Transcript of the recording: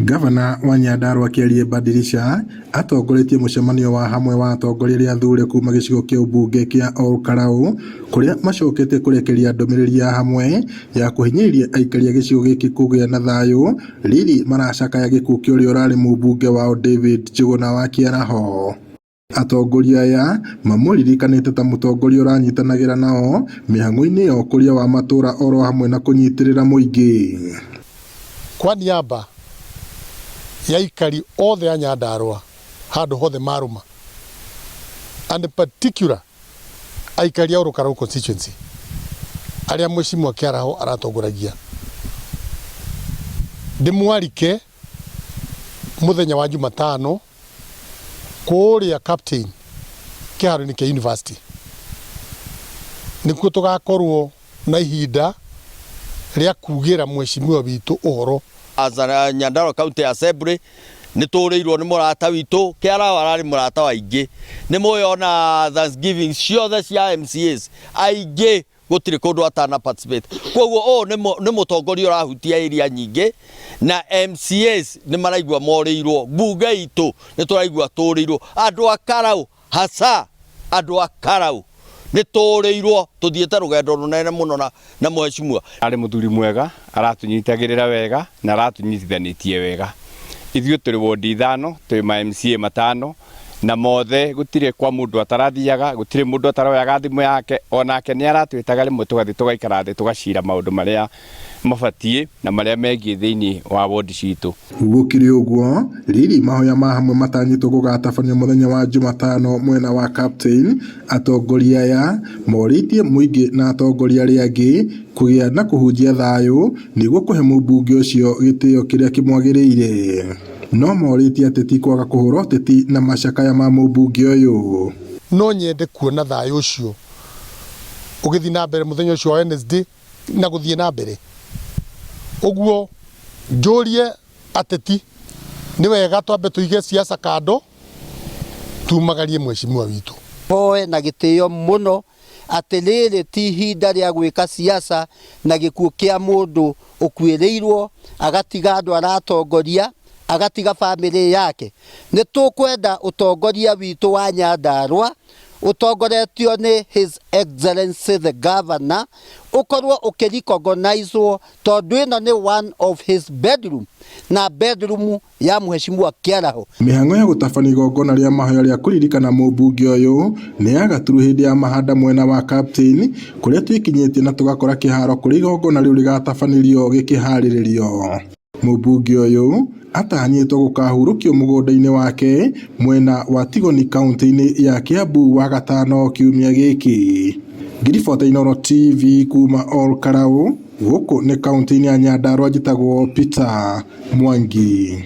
Ngavana wa Nyandarua Kĩarie Badilisha atongoretie mũcemanio wa hamwe wa atongoria arĩa athure kuma gĩcigo kĩa ũmbunge kĩa Ol Kalou kũrĩa macokete kũrekeria ndũmĩrĩri ya hamwe ya kũhinyĩrĩria aikari a gĩcigo gĩkĩ kũgĩa na thayũ rĩrĩ maracakaya gĩkuũ kĩa ũrĩa ũrarĩ mũmbunge wao David Njuguna wa Kĩaraho. Atongoria aya mamũririkanĩte ta mũtongoria ũranyitanagĩra nao mĩhang'o-inĩ ya ũkũria wa matũra oro hamwe na kũnyitĩrĩra mũingĩ. Kwa niaba ya aikari othe a Nyandarua handũ hothe marũma, and in particular aikari a Ol Kalou constituency arĩa Mheshimiwa Kĩaraho aratongoragia, ndĩmwarike mũthenya wa Jumatano kũrĩa Captain kĩharo-inĩ kĩa university, nĩkuo tũgakorwo na ihinda rĩa kugĩra mheshimiwa witũ ũhoro. As a Nyandarua County Assembly nĩ tũrĩirwo nĩ mũrata witũ. Kĩaraho ararĩ mũrata wa aingĩ. Nĩ mũĩ ona Thanksgiving ciothe cia MCAs aingĩ gũtirĩ kũndũ atana participate. Koguo ũyũ nĩ mũtongoria ũrahutia area nyingĩ na MCAs nĩ maraigua morĩirwo. Mbunge itũ nĩ tũraigua tũrĩirwo. Andũ a Karau, hasa andũ a Karau nĩ tũrĩirwo, tũthiĩte rũgendo rũnene mũno na mheshimiwa. Arĩ mũthuri mwega, aratunyitagĩrĩra wega na aratunyitithanĩtie wega. Ithuĩ tũrĩ wondi 5, twĩ ma MCA 5 na mothe gũtirĩ kwa mũndũ atarathiaga, gũtirĩ mũndũ ataroyaga thimũ yake, onake nĩ aratwĩtaga rĩmwe tũgathiĩ tũgaikara thĩ tũgacira maũndũ marĩa mabatiĩ na marĩa megiĩ thĩinĩ wa wondi citũ. Gũkĩrĩ ũguo, rĩrĩ mahoya ma hamwe matanyĩtwo gũgatabanio mũthenya wa Jumatano mwena wa Captain, atongoria aya morĩtie mũingĩ na atongoria arĩa angĩ kũgĩa na kũhunjia thayũ nĩguo kũhe mũmbunge ũcio gĩtĩo kĩrĩa kĩmwagĩrĩire. No morĩtie ateti kwaga kũhũra ũteti na macakaya ma mũmbunge ũyũ. No nyende kuona thayũ ũcio ũgĩthiĩ na mbere mũthenya ũcio wa Wednesday na gũthiĩ na mbere. Ũguo njũrie ateti nĩ wega twambe tũige siasa kando tumagarie mheshimiwa witũ. Hoe na gĩtĩo mũno atĩ rĩrĩ ti ihinda rĩa gwĩka siasa na gĩkuũ kĩa mũndũ ũkuĩrĩirwo agatiga andũ aratongoria agatiga bamĩrĩ yake. Nĩ tũkwenda ũtongoria witũ wa Nyandarua ũtongoretio nĩ His Excellency the Governor ũkorwo ũkĩrecognizwo tondũ ĩno nĩ one of his bedroom na bedroom ya mheshimiwa Kĩaraho. Mĩhang'o ya gũtabania igongona rĩa mahoya rĩa kũririkana mũmbunge ũyũ nĩ ya gaturu hĩndĩ ya mahanda mwena wa Captain kũrĩa twĩkinyĩtie na tũgakora kĩharo kũrĩa igongona rĩu rĩgatabanĩrio gĩkĩharĩrĩrio. Mũmbunge ũyũ atanyĩtwo gũkahurũkio mũgũnda-inĩ wake mwena wa Tigoni kaunti-inĩ ya Kiambu wagatano kiumia gĩkĩ. Ngiribota Inooro TV kuma Ol Kalou gũkũ nĩ kaunti-inĩ ya Nyandarua, njĩtagwo Peter Mwangi.